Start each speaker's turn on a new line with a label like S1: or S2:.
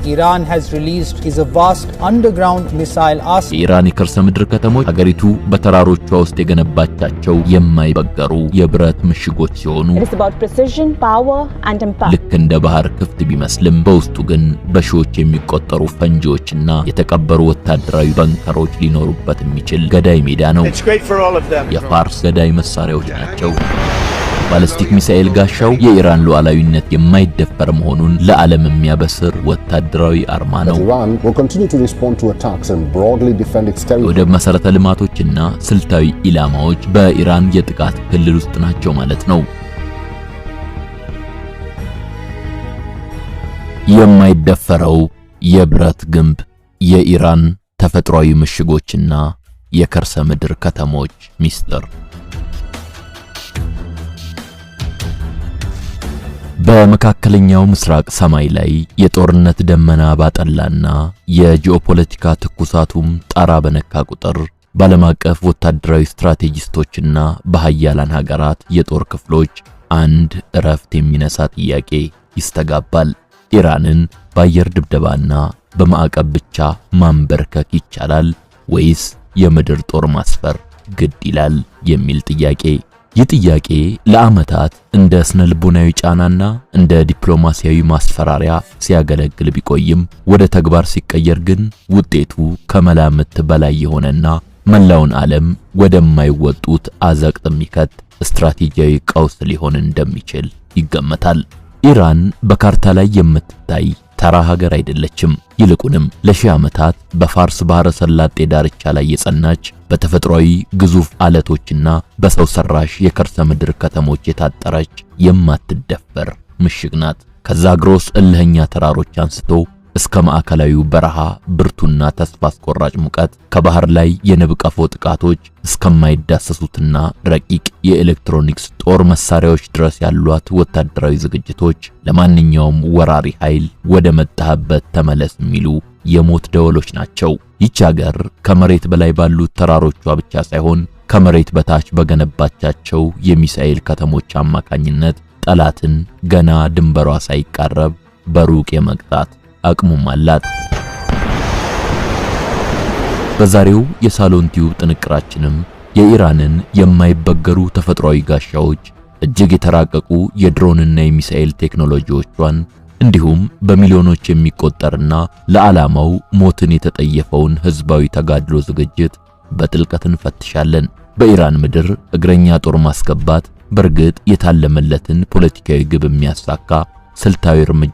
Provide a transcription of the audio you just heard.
S1: Iran has released is a vast underground missile arsenal.
S2: የኢራን የከርሰ ምድር ከተሞች ሀገሪቱ በተራሮቿ ውስጥ የገነባቻቸው የማይበገሩ የብረት ምሽጎች ሲሆኑ
S3: It is about precision, power, and impact.
S2: ልክ እንደ ባህር ክፍት ቢመስልም በውስጡ ግን በሺዎች የሚቆጠሩ ፈንጂዎችና የተቀበሩ ወታደራዊ በንከሮች ሊኖሩበት የሚችል ገዳይ ሜዳ ነው።
S4: It's great for all of them.
S2: የፋርስ ገዳይ መሳሪያዎች ናቸው። ባለስቲክ ሚሳኤል ጋሻው የኢራን ሉዓላዊነት የማይደፈር መሆኑን ለዓለም የሚያበስር ወታደራዊ አርማ ነው።
S5: Iran will continue to respond to attacks and broadly defend its territory.
S2: የወደብ መሰረተ ልማቶችና ስልታዊ ኢላማዎች በኢራን የጥቃት ክልል ውስጥ ናቸው ማለት ነው። የማይደፈረው የብረት ግንብ፣ የኢራን ተፈጥሯዊ ምሽጎችና የከርሰ ምድር ከተሞች ሚስጥር። በመካከለኛው ምስራቅ ሰማይ ላይ የጦርነት ደመና ባጠላና የጂኦፖለቲካ ትኩሳቱም ጣራ በነካ ቁጥር በዓለም አቀፍ ወታደራዊ ስትራቴጂስቶችና በሀያላን ሀገራት የጦር ክፍሎች አንድ እረፍት የሚነሳ ጥያቄ ይስተጋባል። ኢራንን በአየር ድብደባና በማዕቀብ ብቻ ማንበርከክ ይቻላል ወይስ የምድር ጦር ማስፈር ግድ ይላል የሚል ጥያቄ። ይህ ጥያቄ ለዓመታት እንደ ስነልቦናዊ ጫናና እንደ ዲፕሎማሲያዊ ማስፈራሪያ ሲያገለግል ቢቆይም ወደ ተግባር ሲቀየር ግን ውጤቱ ከመላምት በላይ የሆነና መላውን ዓለም ወደማይወጡት አዘቅት የሚከት ስትራቴጂያዊ ቀውስ ሊሆን እንደሚችል ይገመታል። ኢራን በካርታ ላይ የምትታይ ተራ ሀገር አይደለችም። ይልቁንም ለሺህ ዓመታት በፋርስ ባህረ ሰላጤ ዳርቻ ላይ የጸናች፣ በተፈጥሯዊ ግዙፍ አለቶችና በሰው ሰራሽ የከርሰ ምድር ከተሞች የታጠረች የማትደፈር ምሽግ ናት። ከዛግሮስ እልህኛ ተራሮች አንስቶ እስከ ማዕከላዊው በረሃ ብርቱና ተስፋ አስቆራጭ ሙቀት፣ ከባህር ላይ የንብ ቀፎ ጥቃቶች እስከማይዳሰሱትና ረቂቅ የኤሌክትሮኒክስ ጦር መሳሪያዎች ድረስ ያሏት ወታደራዊ ዝግጅቶች ለማንኛውም ወራሪ ኃይል ወደ መጣህበት ተመለስ የሚሉ የሞት ደወሎች ናቸው። ይህች ሀገር ከመሬት በላይ ባሉት ተራሮቿ ብቻ ሳይሆን ከመሬት በታች በገነባቻቸው የሚሳኤል ከተሞች አማካኝነት ጠላትን ገና ድንበሯ ሳይቃረብ በሩቅ የመቅጣት አቅሙም አላት። በዛሬው የሳሎን ቲዩብ ጥንቅራችንም የኢራንን የማይበገሩ ተፈጥሯዊ ጋሻዎች፣ እጅግ የተራቀቁ የድሮንና የሚሳኤል ቴክኖሎጂዎቿን እንዲሁም በሚሊዮኖች የሚቆጠርና ለዓላማው ሞትን የተጠየፈውን ህዝባዊ ተጋድሎ ዝግጅት በጥልቀት እንፈትሻለን። በኢራን ምድር እግረኛ ጦር ማስገባት በእርግጥ የታለመለትን ፖለቲካዊ ግብ የሚያሳካ ስልታዊ እርምጃ